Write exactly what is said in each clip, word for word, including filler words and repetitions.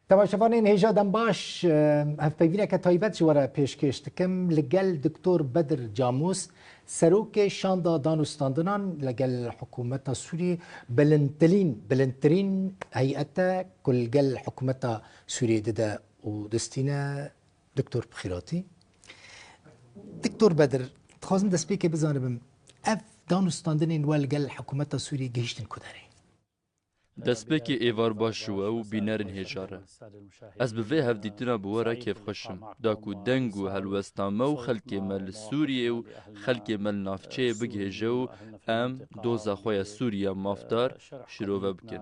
Temaşevanên hêja dem baş, e, hevpeyvîneke taybet ji we re pêşkêş dikim. Li gel Doktor Bedir Camus, serokê şanda danûstandinan li gel hikûmeta Sûriyê, bilindtirîn, bilindtirîn heyet e ku li gel hikûmeta Sûriyê dide û distîne. Doktor Bixîratî. Doktor Bedir, dixwazim destpêkê bizanibim, ev danûstandinên we li gel hikûmeta Sûriyê gihîştin ku derê? Destpêkê êvar baş ji we û bînerên hêja re. Ez bi vê hevdîtina bi we re kêfxweş im, da ku deng û helwesta me û xelkê me li Sûriyê û xelkê me li navçeyê bigihêje û em doza xwe ya Sûriya mafdar şirove bikin.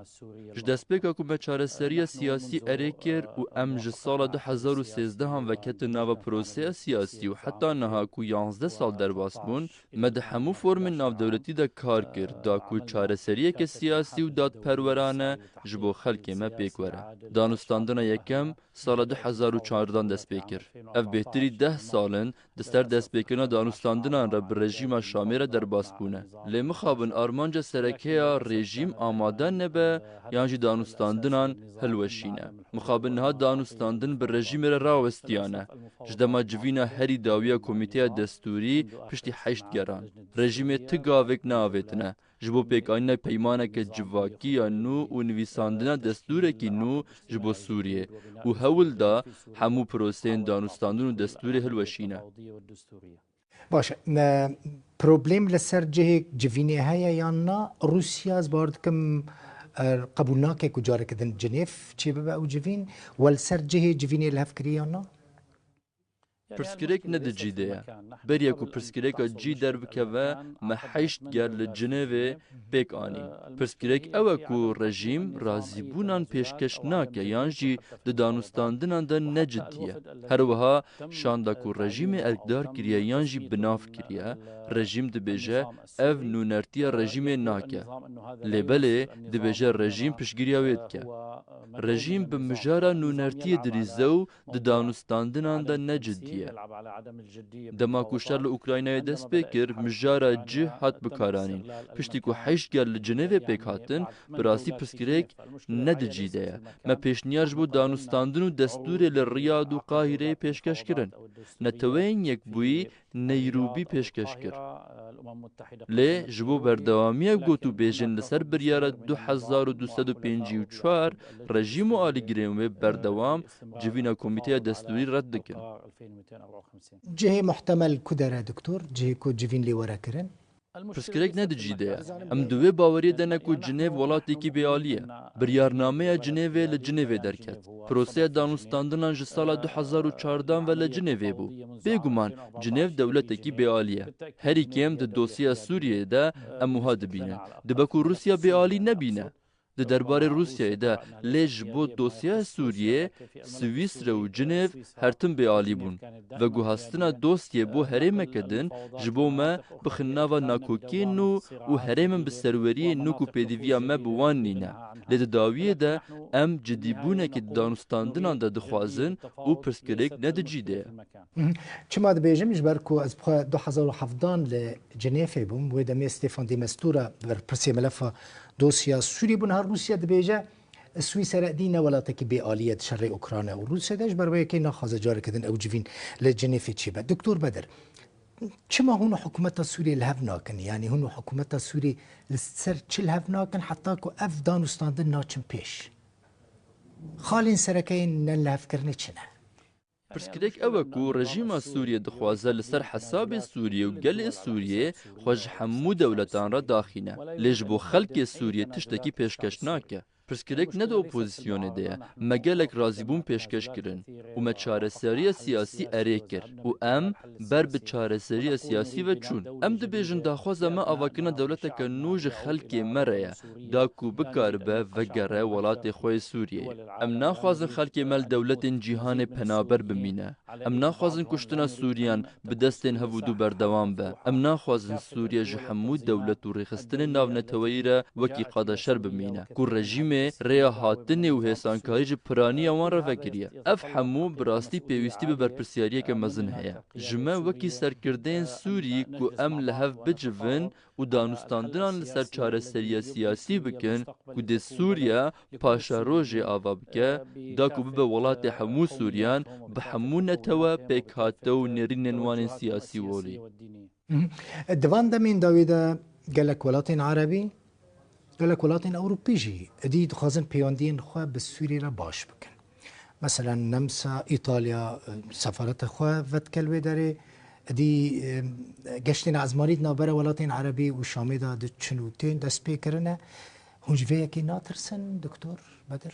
Ji destpêka ku me çareseriya siyasî erê kir û em ji sala du hezar û sêzdeh an veketin nava proseya siyasî û heta niha ku yanzdeh sal derbas bûn, me di hemû formên navdewletî de kar kir, da ku çareseriyeke siyasî û dadperwerane ji bo xelkê me pêk were. Danûstandina yekem sala du hezar û çardan dest pê kir. Ev bêhtirî deh sal in di ser destpêkirina danûstandinan re bi rejîma Şamê re derbas bûne. Lê mixabin armanca sereke ya rejîm amade nebe yan jî danûstandinan hilweşîne. Mixabin niha danûstandin bi rejîmê re rawestiyane. Ji dema civîna herî dawî ya Komîteya Destûrî piştî heşt geran. Rejîmê ti gavêk neavêtine ji bo pêkanîna peymaneke civakî ya nû û nivîsandina destûrekî nû ji bo Sûriyê û hewl da hemû proseyên danûstandin û destûrê hilweşîne. Baş e, me, problem li ser cihê civînê heye yan na? Rûsya, ez bawer dikim, e, qebûl nake ku careke din Cinêv çêbibe ew civîn. We li ser cihê civînê li hev kirî yan na? Pirsgirêk ne di cî de ye. Beriya ku pirsgirêka cî derbikeve, me heşt ger li Cinêvê pêk anîn. Pirsgirêk ew e ku rejîm razîbûnan pêşkeş nake yan jî di danûstandinan de ne cidî ye. Her wiha şanda ku rejîmê erkdar kiriye yan jî bi nav kiriye, rejîm dibêje ev nûnertiya rejîmê nake. Lê belê dibêje rejîm piştgiriya wê dike. Rejîm bi mijara nûnertiyê dirîze û di danûstandinan de ne cidî ye. Dema ku şer li Ukraynayê dest pê kir, mijara cih hat bikaranîn. Piştî ku heşt ger li Cinêvê pêk hatin, bi rastî pirsgirêk ne di cî de ye. Me pêşniyar ji bo danûstandin û destûrê li Riyad û Qahireyê pêşkeş kirin. Neteweyên Yekbûyî Neyrûbî pêşkeş kir. Lê ji bo berdewamiya got û bêjin li ser biryara du hezar û du sed û pêncî û çar, rejîm û alîgirên wê berdewam civîna Komîteya Destûrî red dikin. Cihê muhtemel ku dere, doktor? Cihê ku civîn lê were kirin? Pirsgirêk ne di cî de ye. Em di wê baweriyê de ne ku Cinêv welatekî bêalî ye. Biryarnameya Cinêvê li Cinêvê derket. Proseya danûstandinan ji sala du hezar û çardan ve li Cinêvê bû. Bêguman Cinêv dewletekî bêalî ye. Herî kêm di dosyeya Sûriyeyê de em wiha dibînin. Dibe ku Rûsya bêalî nebîne. Di derbarê Rûsyayê de, lê ji bo dosyeya Sûriyê, Swîsre û Cinêv her tim bêalî bûn. Veguhastina dosyê bo herêmeke din ji bo me bixin nava nakokiyên nû û herêmên bi serweriyê nû ku pêdiviya me bi wan nîne. Lê di dawiyê de em cidîbûnekî di danûstandinan de dixwazin û pirsgirêk ne di cî de ye. Mhm. Çima dibêjim? Ji ber ku ez bi xwe du hezar û hevdan li Cinêfê bûm, wê demê Stefan de Mistura, berpirsê melefa dosya Sûrî bû, niha Rûsya dibêje, Swîsere dî ne welatekî bêalî ye di şerê Ukrayna û Rûsya de, ji ber wê yekê naxwaze careke din ew civîn li Cinêfê çêbe. Doktor Bedir, çima hûn û hikûmeta Sûriyê li hev nakin? Yanî hûn û hikûmeta Sûrî li ser çi li hev nakin heta ku ev danûstandin naçin pêş? Xalên sereke yên ne li hev kirinê çi ne? Pirsgirêk ew e ku rejîma Sûriyê dixwaze li ser hesabê Sûriyê û gelê Sûriyê xwe ji hemû dewletan re daxîne. Lê ji bo xelkê Sûriyê tiştekî pêşkeş nake. Pirsgirêk ne di opozîsyonê de ye. Me gelek razîbûn pêşkeş kirin û me çareseriya siyasî erê kir û em ber bi çareseriya siyasî ve çûn. Em dibêjin daxwaza me avakirina dewleteke nû ji xelkê me re ye, da ku bikaribe vegere welatê xwe yê Sûriyeyê. Em naxwazin xelkê me li dewletên cîhanê penaber bimîne. Em naxwazin kuştina Sûriyan bi destên hev û du berdewam be. Em naxwazin Sûriye ji hemû dewlet û rêxistinên navneteweyî re wekî qada şer bimîne, ku rejîmê rêya hatinê û hêsankarî ji piraniya wan re vekiriye. Ev hemû bi rastî pêwîstî bi berpirsiyariyeke mezin heye. Ji me wekî serkirdeyên Sûrî ku em li hev bicivin û danûstandinan li ser çareseriya siyasî bikin ku dê Sûriye paşerojê ava bike, da ku bibe welatê hemû Sûriyan, bi hemû netewe, pêkhate û nêrînên wan ên siyasî û olî. Di van demên dawî de gelek welatên Erebî, gelek welatên Ewropî jî êdî dixwazin pêwendiyên xwe bi Sûriyê re baş bikin. Meselen, Nemsa, Îtalya, e, sefareta xwe vedike li wê derê. Êdî, e, geştên ezmanî di navbera welatên Erebî û Şamê de diçin û tên destpêkirine. Hûn ji vê yekê natirsin, Doktor Bedir?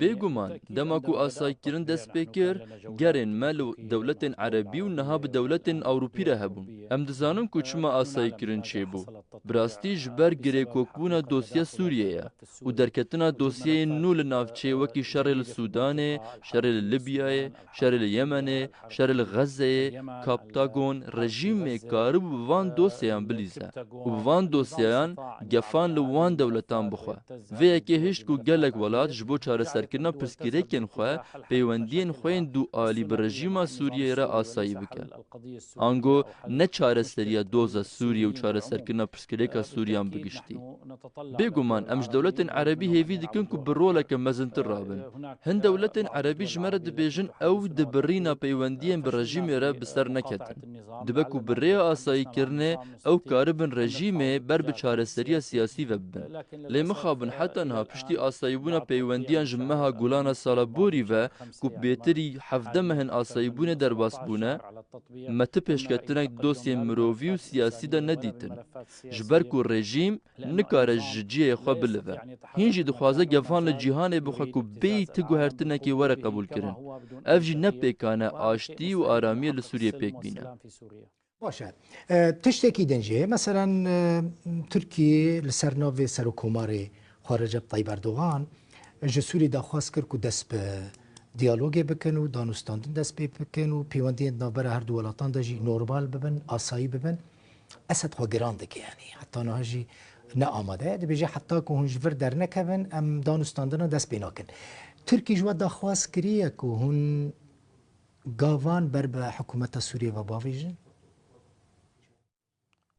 Bêguman, dema ku asayîkirin dest pê kir, gerên me li dewletên Erebî û niha bi dewletên Ewropî re hebûn. Em dizanin ku çima asayîkirin çêbû. Bi rastî ji ber girêkokbûna dosya Sûriyê ye û derketina dosyeyên nû li navçeyê wekî şerê li Sûdanê, şerê li Libyayê, şerê li Yemenê, şerê li Xezzeyê, Kaptagon, rejîmê karibû bi van dosyeyan bilîze û bi van dosyeyan gefan li wan dewletan bixwe. Vê yekê hişt ku gelek welat ji bo çareserkirina pirsgirêkên xwe peywendiyên xwe yên dualî bi rejîma Sûriyeyê re asayî bike. Ango ne çareseriya doza Sûriyê û çareserkirina pirsgirêka Sûriyan bi giştî. Bêguman em ji dewletên Erebî hêvî dikin ku bi roleke mezintir rabin. Hin dewletên Erebî ji me re dibêjin ew di birîna peywendiyên bi rejîmê re bi ser neketin. Dibe ku bi rêya asayîkirinê ew karibin rejîmê ber bi çareseriya siyasî ve bibin. Lê mixabin heta niha piştî asayîbûna peywendiyan ji meha Gulana sala borî ve ku bêtirî hevdeh mehên asayîbûnê derbas bûne, me ti pêşketinek di dosyên mirovî û siyasî de nedîtin. Ji ber ku rejîm nikare ji cihê xwe bilive. Hîn jî dixwaze gefan li cîhanê bixe ku bêyî ti guhertinekê were qebûlkirin. Ev jî ne pêkan e aştî û aramiyê li Sûriyê pêk bîne. Baş e. E, tiştekî din jî, meselen, e, Tirkiye li ser navê Serokkomarê xwe Recep Tayyip Erdogan ji Sûrî daxwaz kir ku dest bi diyalogê bikin û danûstandin dest pê bikin û pêwendiyên di navbera her du welatan de jî normal bibin, asayî bibin. Esed xwe giran dike, yanî heta niha jî ne amade ye. Dibêje heta ku hûn ji vir dernekevin, em danûstandina dest pê nakin. Tirkî ji we daxwaz kiriye ku hûn gavan ber bi hikûmeta Sûriyê ve bavêjin?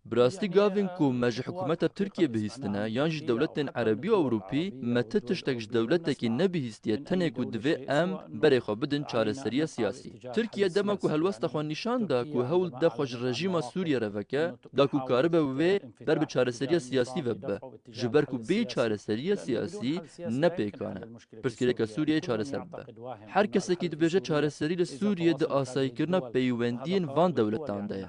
Bi rastî gavên ku me ji hikûmeta Tirkiyê bihîstine yan jî dewletên Erebî û Ewropî, me ti tiştek ji dewletekî nebihîstiye, tenê ku divê em berê xwe bidin çareseriya siyasî. Tirkiye dema ku helwesta xwe nîşan da ku hewl dide xwe ji rejîma Sûriyê re veke, da ku karibe wê ber bi çareseriya siyasî ve bibe. Ji ber ku bê çareseriya siyasî ne pêkan e pirsgirêka Sûriyeyê çareser bibe. Her kesekî dibêje çareserî li Sûriyê di asayîkirina peywendiyên van dewletan de ye.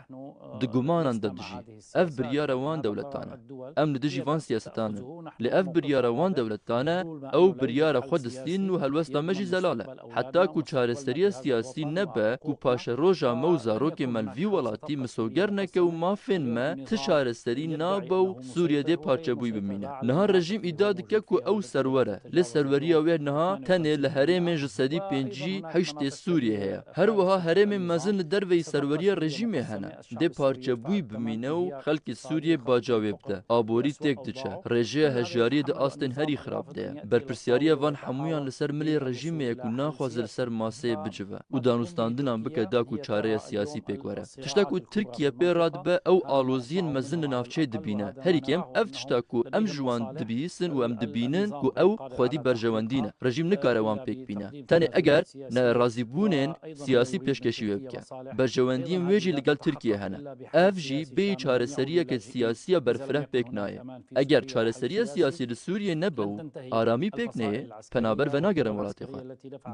Di gumanan de dijî. Ev biryara wan dewletan e. Em li dijî van siyasetan in. Lê ev biryara wan dewletan e, ew biryara xwe distînin û helwesta me jî zelal e. Heta ku çareseriya siyasî nebe ku paşeroja me û zarokên me li vî welatî misoger neke û mafên me ti çareserî nabe û Sûriye dê parçebûyî bimîne. Niha rejîm îdia dike ku ew serwer e. Lê serweriya wê niha tenê li herêmên ji sedî pêncî heştê Sûriyê heye. Her wiha herêmên mezin li derveyî serweriya rejîmê hene. Dê parçebûyî bimîne û xelkê Sûriyê baca wê bide. Aborî têk diçe. Rêjeya hejyariyê di astên herî xirab de ye. Berpirsiyariya van hemûyan li ser milê rejîmê ye ku naxwaze li ser maseyê bicive û danûstandinan bike da ku çareya siyasî pêk were. Tişta ku Tirkiye pê radibe ew aloziyên mezin li navçeyê dibîne. Herî kêm ev tişta ku em ji wan dibihîsin û em dibînin ku ew xwedî berjewendî ne. Rejîm nikare wan pêk bîne. Tenê eger nerazîbûnên siyasî pêşkêşî wê bike. Berjewendiyên wê jî li gel Tirkiyê hene. Ev jî bêyî çareseriyeke siyasî ya berfireh pêk nayê. Eger çareseriya siyasî li Sûriyê nebe û aramî pêk neyê, penaber venagerin welatê xwe.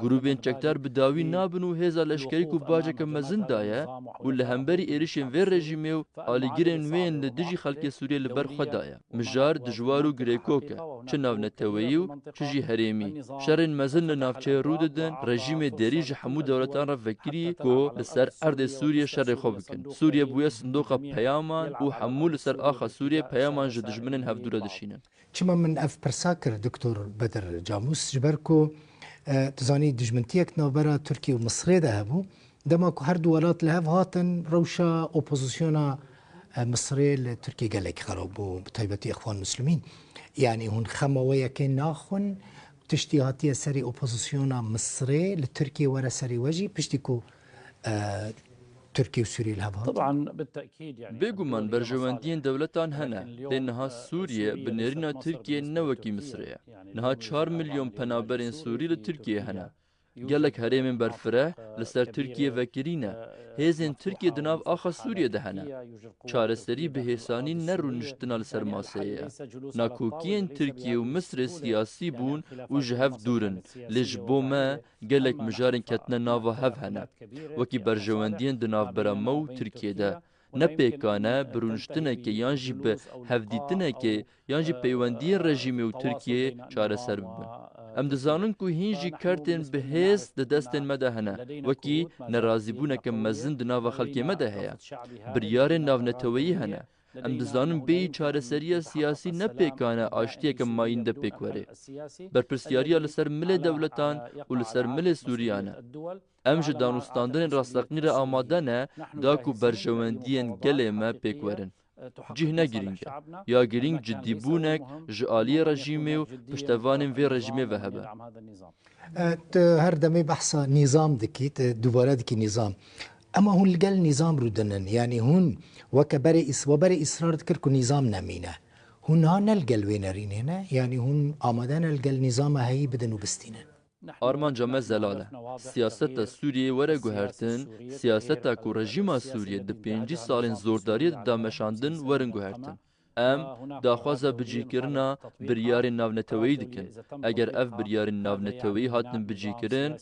Grûbên çekdar bi dawî nabin û hêza leşkerî ku baceke mezin daye û li hemberî êrişên vê rejîmê û alîgirên wê yên li dijî xelkê Sûriyê li ber xwe daye. Mijar dijwar û girêkok e, çi navneteweyî û çi jî herêmî. Şerên mezin li navçeyê rû didin, rejîmê derî ji hemû dewletan re vekirî ku li ser erdê Sûriyê şerê xwe bikin. Sûriye bûye sindoqa peyaman û hemû li ser axa Sûriyê peyaman ji dijminên hevdû re dişînin. Çima min ev pirsa kir, Doktor Bedir Camûs? Ji ber ku, e, tu zanî dijmintiyek navbera Tirkiye û Misrê de hebû, Dema ku her du welat li hev hatin, rewşa opozisyona, e, Misirê li Tirkiyê gelekî xerab bû, bi taybetî Îxwan Muslimîn. Yanî hûn xema wê yekê naxwin, tiştî hatiye serî opozisyona Misirê li Tirkiyê were serî we jî, piştî ku, e, Tirkiye û Sûriye li hev hatin? Bêguman berjewendiyên dewletan hene, lê niha Sûriye bi nêrîna Tirkiyê ne wekî Misirê ye. Niha çar milyon penaberên Sûrî li Tirkiyê hene. Gelek herêmên berfireh li ser Tirkiye vekirî ne. Hêzên Tirkiye di nav axa Sûriye de hene. Çareserî bi hêsanî ne rûniştina li ser maseyê ye. Nakokiyên Tirkiye û Misirê siyasî bûn û ji hev dûr in. Lê ji bo me gelek mijarên ketine nava hev hene. Wekî berjewendiyên di navbera me û Tirkiyê de. Ne pêkan e bi rûniştinekê yan jî bi hevdîtinekê yan jî peywendiyên rejîmê û Tirkiyeyê çareser bibin. Em dizanin ku hîn jî kertên bi hêz di destên me de hene, wekî nerazîbûneke mezin di nava xelkê me de heye. Biryarên navneteweyî hene. Em dizanin bêyî çareseriya siyasî ne pêkan e aştiyeke mayînde pêk were. Berpirsyariya li ser milê dewletan û li ser milê Sûriyan e. Em ji danûstandinên rasteqîn re amade ne, da ku berjewendiyên gelê me pêk werin. Cih ne girîng e. Ya girîng cidîbûnek ji aliyê rejîmê û piştevanên vê rejîmê ve hebe. E, tu her demê behsa nîzam dikî, tu dubare dikî nîzam. Ema hûn li gel nîzam rûdinin, yanî hûn weke berê îs-, we berê îsrar dikir ku nîzam nemîne. Hûn niha ne li gel wê nerînê ne, yanî hûn amade ne li gel nîzama heyî bidin û bistînin. Armanca me zelal e. Siyaseta Sûriyeyê were guhertin, siyaseta ku rejîma Sûriyê di pêncî salên zordariyê de da meşandin werin guhertin. Em daxwaza bicîkirina biryarên navneteweyî dikin. Eger ev biryarên navneteweyî hatin bicîkirin,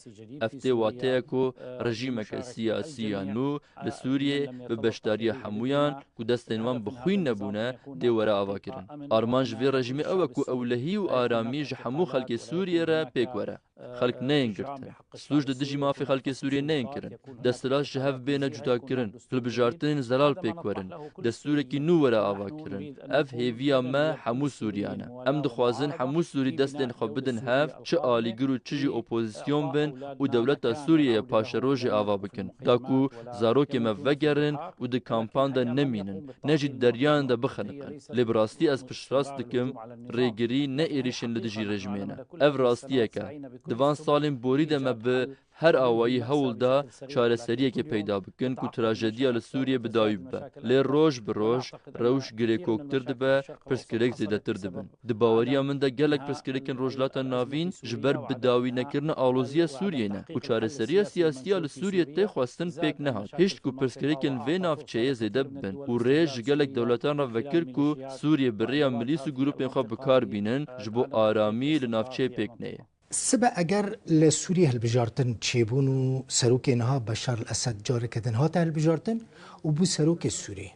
ev tê wateya ku rejîmeke siyasî ya nû li Sûriyê bi beşdariya hemûyan ku destên wan bi xwîn nebûne, dê were avakirin. Armanc vê rejîmê ew e ku ewlehî û aramî ji hemû xelkê Sûriyê re pêk were. Xelk neyên girtin. Sûc li dijî mafê xelkê Sûriyê neyên kirin. Desthilat ji hev bêne cudakirin. Hilbijartinên zelal pêk werin. Destûrekî nû were avakirin. Ev hêviya me hemû Sûriyan e. Em dixwazin hemû Sûrî destên xwe bidin hev, çi alîgir û çi jî opozîsyon bin û dewleta Sûriyeyê paşerojê ava bikin. Da ku zarokê me vegerin û di kampan de nemînin, ne jî di deryayan de bixeniqin. Lê bi rastî ez piştrast dikim, rêgirî ne êrîşên li dijî rejimê ne. Ev rastiyek e. Di van salên borî de me bi her awayî hewl da çareseriyekê peyda bikin ku trajediya li Sûriyê bi dawî bibe. Lê roj bi roj rewş girêkoktir dibe, pirsgirêk zêdetir dibin. Di baweriya min de gelek pirsgirêkên Rojhilata Navîn ji ber bidawînekirina aloziya Sûriyê ne û çareseriya siyasî ya li Sûriyê tê xwestin pêk nehat. Hişt ku pirsgirêkên vê navçeyê zêde bibin û rê ji gelek dewletan re vekir ku Sûriyê bi rêya milîs û grûpên xwe bi kar bînin, ji bo aramî li navçeyê pêk neyê. Sibe eger li Sûriyê hilbijartin çêbûn û serokê niha Beşar el-Esed careke din hate hilbijartin û bû serokê Sûriyê,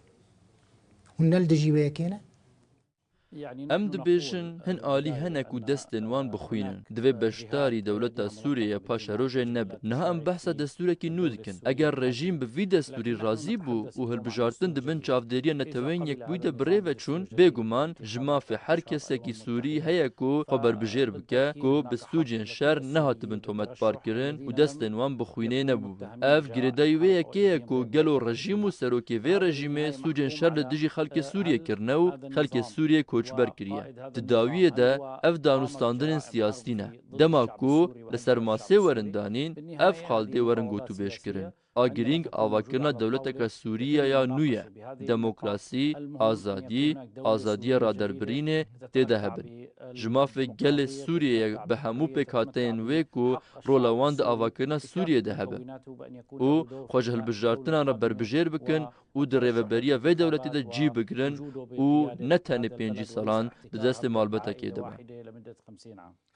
hûn ne li dijî wê yekê ne? Em dibêjin, hin alî hene ku destên wan bi xwîn in. Divê beşdarî dewleta Sûriyê ya paşerojê nebin. Niha em behsa destûrekî nû dikin. Eger rejîm bi vî destûrî razî bû û hilbijartin di bin çavdêriya Neteweyên Yekbûyî de bi rê ve çûn, bêguman ji mafê her kesekî Sûrî heye ku xwe berbijêr bike ku bi sûcên şer nehatibin tometbarkirin û destên wan bi xwînê nebûbin. Ev girêdayî wê yekê ye ku gelo rejîm û serokê vê rejîmê sûcên şer li dijî xelkê Sûriyê kirine û xelkê Sûriyê koçber kiriye. Di dawiyê de ev danûstandinên siyasî ne. Dema ku li ser masê werin danîn, ev xal dê werin gotûbêjkirin. A girîng avakirina dewleteke Sûriye ya nû ye. Demokrasî, azadî, azadiya raderbirînê tê de hebin. Ji mafê gelê Sûriyeyê bi hemû pêkhateyên wê ku rola wan di avakirina Sûriyê de hebe û xwe ji hilbijartinan re berbijêr bikin û di rêveberiya vê dewletê de cî bigirin û ne tenê pêncî salan di destê malbetekê de be.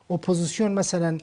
Opozîsyon, meselen,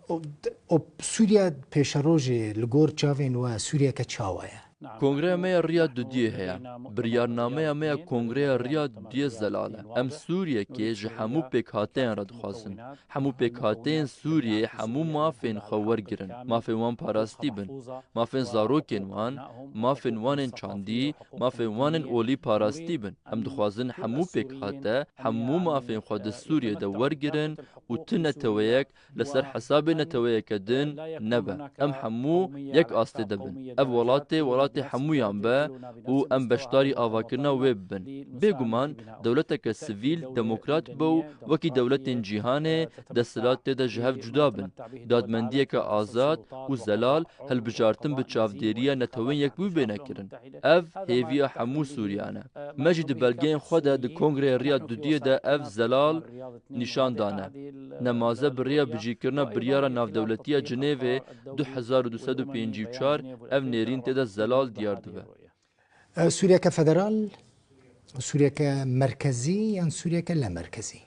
o, o, Sûriya pêşerojê li gor çavên we Sûriyeke çawa ye? Kongreya me ya Riya Dudiyê heye. Biryarnameya me ya Kongreya Riya Dudiyê zelal e. Em Sûriyekê ji hemû pêkhateyan re dixwazin. Hemû pêkhateyên Sûriyê hemû mafên xwe wergirin. Mafên wan parastî bin. Mafên zarokên wan, mafên wan ên çandî, mafên wan ên olî parastî bin. Em dixwazin hemû pêkhate, hemû mafên xwe di Sûriyê de wergirin û tu neteweyek li ser hesabê neteweyeke din nebe. Em hemû yek astê de bin. Ev welatê, welatê hemûyan be û em beşdarî avakirina wê bibin. Bêguman, dewleteke sivîl, demokrat be û wekî dewletên cîhanê desthilat tê de ji hev cuda bin. Dadmendiyeke azad û zelal, hilbijartin bi çavdêriya Netewên Yekbûyî bêne kirin. Ev hêviya hemû Sûriyan e. Me jî di belgeyên xwe de di Kongreya Riya Dudiyê de ev zelal nîşan dane. Nemaze bi rêya bicîkirina biryara navdewletî ya Cinêvê du hezar û du sed û pêncî û çar ev nêrîn tê de zelal diyar dibe. E, Sûriyeke federal, Sûriyeke merkezî yan Sûriyeke lemerkezî?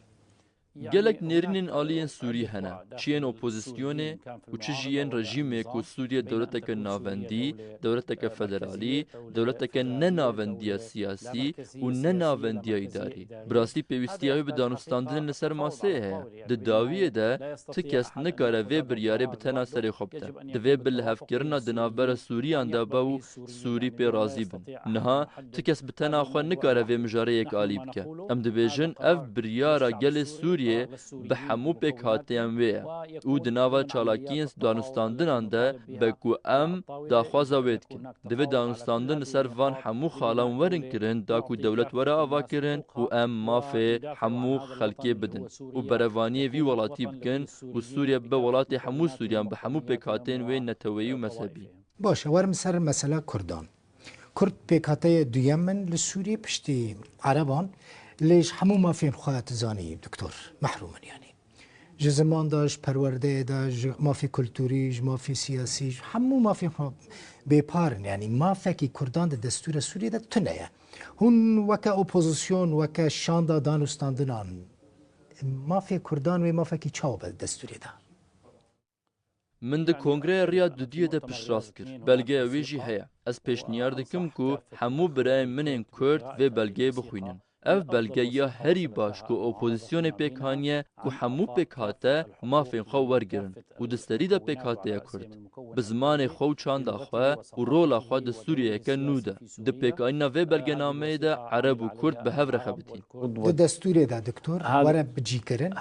Gelek nêrînên aliyên Sûrî hene. Çi yên opozisyonê û çi jî yên rejîmê ku Sûriye dewleteke navendî, dewleteke federalî, dewleteke ne navendiya siyasî û ne navendiya îdarî. Bi rastî pêwîstiya wê bi danûstandinên li ser maseyê heye. Di dawiyê de ti kes nikare vê biryarê bi tena serê xwe bide. Divê bi lihevkirina di navbera Sûriyan de be û Sûrî pê razî bin. Niha ti kes bi tena xwe nikare vê mijarê yekalî bike. Em dibêjin ev biryara gelê Sûriyê bi hemû pêkhateyan wê ye û di nava çalakiyên danûstandinan de be ku em daxwaza wê dikin. Divê danûstandin li ser van hemû xalan werin kirin da ku dewlet were avakirin û em mafê hemû xelkê bidin û berevaniyê vî welatî bikin û Sûriye bibe welatê hemû Sûriyan bi hemû pêkhateyên wê neteweyî û mezhebî. Baş e, werim ser mesela Kurdan. Kurd pêkhateyê duyem in li Sûriyê piştî Ereban, lê ji hemû mafên xwe tu zanî, Doktor, mehrum in yanî. Ji ziman de, ji perwerdeyê de, ji mafê kulturî, ji mafê siyasî, ji hemû mafên xwe bêpar in. Yanî mafekî Kurdan di destûra Sûriyê de tune ye. Hûn weke opozisyon, weke şanda danûstandinan, mafê Kurdan wê mafekî çawa be di destûrê de? Min di Kongreya Riya Dudiyê de piştrast kir. Belgeya wê jî heye. Ez pêşniyar dikim ku hemû birayên min ên Kurd vê belgeyê bixwînin. Ev belge ya herî baş ku opozisyonê pêk haniye ku hemû pêkhate mafên xwe wergirin û di serî de pêkhateya Kurd. Bi zimanê xwe û çanda xwe û rola xwe di Sûriyeyeke nû de. Di pêkanîna vê belgenameyê de Ereb û Kurd bi hev re xebitîn. Di destûrê de, Doktor, were bicîkirin.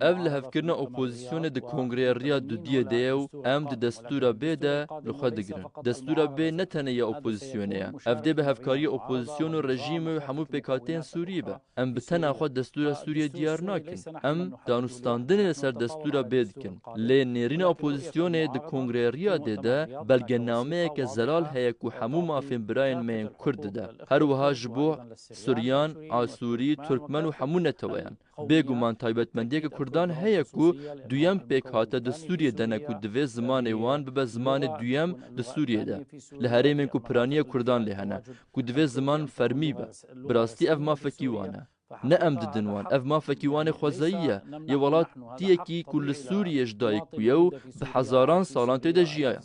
Ev lihevkirina opozisyonê di Kongreya Riya Dudiyê de ye û em di destûra bê de li xwe digirin. Destûra bê ne tenê ya opozisyonê ye. Ev dê bi hevkariya opozisyon û rejîmê û hemû pêkhateyên Sûrî be. Em bi tena xwe destûra Sûriyê diyar nakin. Em danûstandinê li ser destûra bê dikin. Lê nêrîna opozisyonê di Kongreya Riyadê de belgenameyeke zelal heye ku hemû mafên birayên me yên Kurd dide. Her wiha ji bo Suryan, Asûrî, Turkmen û hemû neteweyan. Bêguman taybetmendiyeke Kurdan heye ku duyem pêkhate di Sûriyê de ne ku divê zimanê wan bibe zimanê duyem di Sûriyê de. Li herêmên ku piraniya Kurdan lê hene, ku divê ziman fermî be. Bi rastî ev mafekî wan e. Ne em didin wan. Ev mafekî wan ê xwezayî ye. Yê welatiyekî ku li Sûriyê ji dayik bûye û bi hezaran salan tê de jiyaye.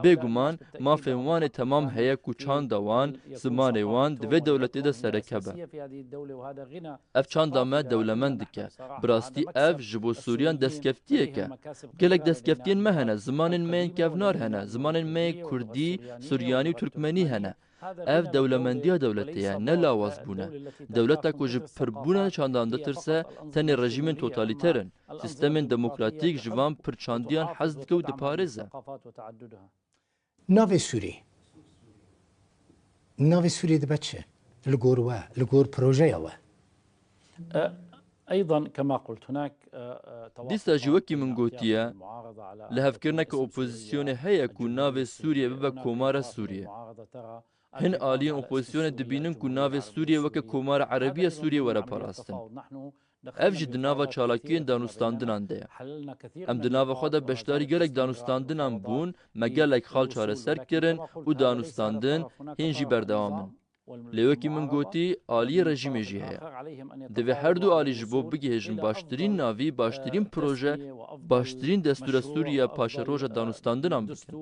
Bêguman, mafên wan ê temam heye ku çanda wan, zimanê wan di vê dewletê de sereke be. Ev çanda me dewlemend dike. Bi rastî ev ji bo Sûriyan destkeftiyek e. Gelek destkeftiyên me hene, zimanên me yên kevnar hene, zimanên me yê Kurdî, Suryanî û Turkmenî hene. Ev dewlemendiya dewletê ye, ne lawazbûn e. Dewleta ku ji pirbûna çandan ditirse, tenê rejîmên totalîter in. Sîstemên demokratîk ji van pirçandiyan hez dike û diparêze. Navê Sûrî. Navê Sûrî dibe çi? Li gor we, li gor projeya we. أيضا كما قلت هناك، آه، آه، توافق Dîsa jî wekî min gotiye, لهفكرنك opozisyonê heye ku navê Sûriye bibe Komara Sûriye. Hin aliyên opozisyonê dibînin ku navê Sûriye weke Komara Erebiya Sûriye were parastin. Ev jî di nava çalakiyên danûstandinan de ye. Em di nava xwe de beşdarî gelek danûstandinan bûn, me gelek xal çareser kirin û danûstandin hîn jî berdewam in. Lê wekî min gotî, aliyê rejîmê jî heye. Divê her du alî ji bo bigihêjin baştirîn navî, baştirîn proje, baştirîn destûra Sûriye paşeroja danûstandinan bikin.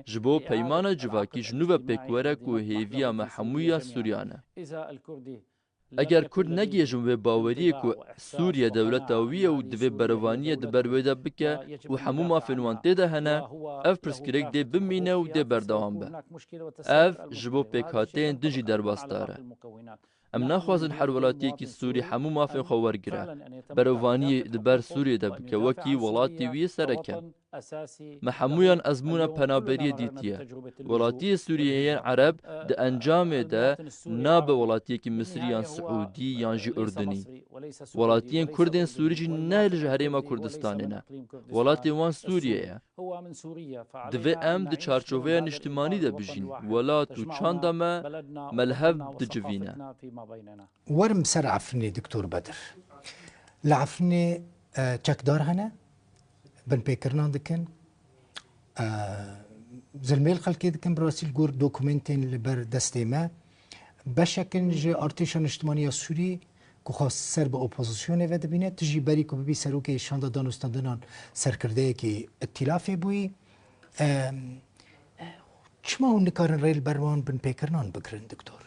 Ji bo peymana civakî ji nû ve pêk were ku hêviya me hemû ya Sûriyan e. Eger Kurd negihêjin wê baweriyê ku Sûriye dewleta wî ye û divê berevaniyê di ber wê de bike û hemû mafên wan tê de hene, ev pirsgirêk dê bimîne û dê berdewam be. Ev ji bo pêkhateyên din jî derbasdar e. Em naxwazin her welatiyekî Sûrî hemû mafên xwe wergire. Berevaniyê di ber Sûriyê de bike wekî welatê wî yê sereke. Me hemûyan ezmûna penaberiyê dîtiye. Welatiyê Sûriyê yên Ereb di encamê de nabe welatiyekî Misrî yan Siûdî yan jî Urdunî. Welatiyên Kurdên Sûrî jî ne li ji Herêma Kurdistanê ne. Welatê wan Sûriye ye. Divê em di çarçoveya niştimanî de bijîn. Welat û çanda me, me li hev dicivîne. Werim ser Efrînê, Doktor Bedir. Li Efrînê, e, çekdar hene, binpêkirinan dikin, e, zilmê li xelkê dikin, bi rastî li gor dokumentên li ber destê me. Beşekin ji artêşa niştimanî ya Sûrî ku xwest ser bi opozisyonê ve dibîne, tu jî berî ku bibî serokê şanda danûstandinan serkirdeyekî îtîlafê bûyî. E, çima hûn nikarin rê li ber wan binpêkirinan bigirin, Doktor?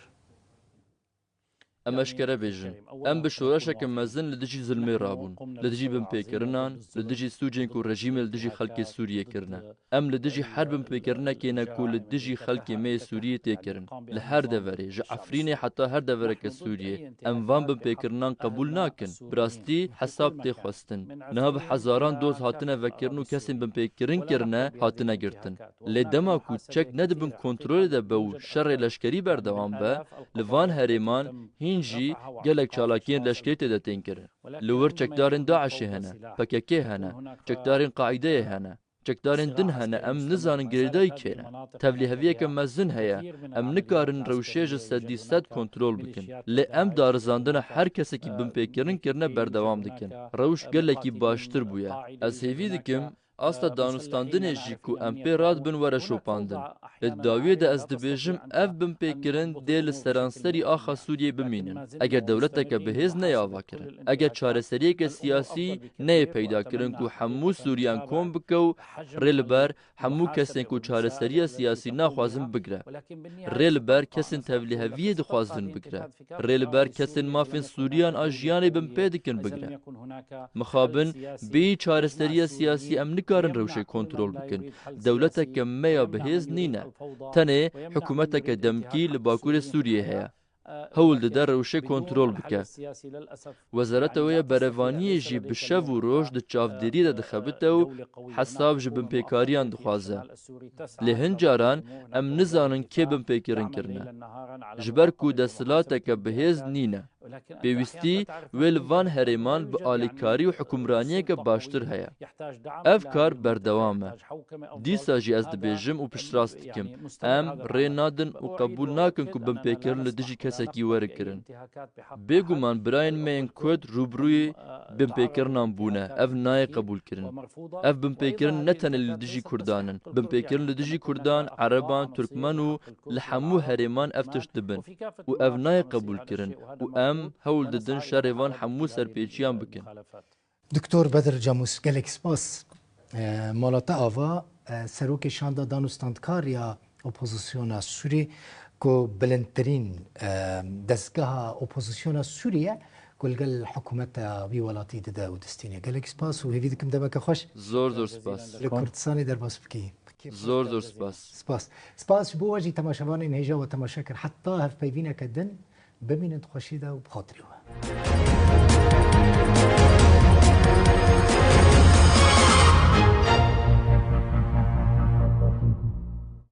Em eşkere bêjin, em bi şoreşeke mezin li dijî zilmê rabûn, li dijî binpêkirinan, li dijî sûcên ku rejîmê li dijî xelkê Sûriyê kirine. Em li dijî her binpêkirinekê ne ku li dijî xelkê me yê Sûriyê tê kirin. Li her deverê, ji Efrînê heta her devereke Sûriyê, em van binpêkirinan qebûl nakin. Bi rastî hesab tê xwestin. Niha bi hezaran doz hatine vekirin û kesên binpêkirin kirine hatine girtin. Lê dema ku çek ne di bin kontrolê de be û şerê leşkerî berdewam be, li van herêman hîn jî gelek çalakiyên leşkerî tê de tên kirin. Li wir çekdarên DAIŞê hene, PKK hene, çekdarên Qaîdeyê hene, çekdarên din hene, em nizanin girêdayî kê ne. Tevlîheviyeke mezin heye, em nikarin rewşê ji sedî sed kontrol bikin. Lê em darizandina her kesekî binpêkirin kirine berdewam dikin. Rewş gelekî baştir bûye. Ez hêvî dikim, asta danûstandinê jî ku em pê radibin were şopandin. Li dawiyê de ez dibêjim, ev binpêkirin dê li seranserî axa Sûriyeyê bimînin. Eger dewleteke bihêz neyê avakirin, eger çareseriyeke siyasî neyê peyda kirin ku hemû Sûriyan kom bike û rê li ber hemû kesên ku çareseriya siyasî naxwazin bigire. Rê li ber kesên tevlîheviyê dixwazin bigire. Rê li ber kesên mafên Sûriyan a jiyanê binpê dikin bigire. Mixabin, bêyî çareseriya siyasî em nikarin rewşê kontrol bikin. Dewleteke me ya bihêz nîne. Tenê hikûmeteke demkî li Bakurê Sûriyê heye. Hewl dide rewşê kontrol bike. Wezareta wê ya berevaniyê jî bi şev û roj di çavdêriyê de dixebite û hesab ji binpêkariyan dixwaze. Lê hin caran em nizanin kê binpêkirin kirine. Ji ber ku desthilateke bihêz nîne. Pêwîstî wê li van herêman bi alîkarî û hikûmraniyeke baştir heye. Ev kar berdewam e. Dîsa jî ez dibêjim û piştrast dikim, em rê nadin û qebûl nakin ku binpêkirin li dijî kesekî were kirin. Bêguman birayên me yên Kurd rûbirûyê binpêkirinan bûne. Ev nayê qebûlkirin. Ev binpêkirin ne tenê li dijî Kurdan in. Binpêkirin li dijî Kurdan, Ereban, Turkmen û li hemû herêman ev tişt dibin. Û ev nayê qebûlkirin. Û em hewl didin şerê van hemû serpêçiyan bikin. Doktor Bedir Camûs, gelek spas. E, mala te ava, e, serokê şanda danûstandkar ya opozisyona Sûrî, ku bilindtirîn, e, dezgeha opozisyona Sûrî ye, ku li gel hikûmeta wî welatî dide û distîne. Gelek spas û hêvî dikim demeke xweş. Zor zor spas. Li Kurdistanê derbas bikî. Zor zor spas. Spas. Spas ji bo we jî temaşevanên hêja we temaşe kir. Heta hevpeyvîneke din, bimînin di xweşî de û bi xatirê we.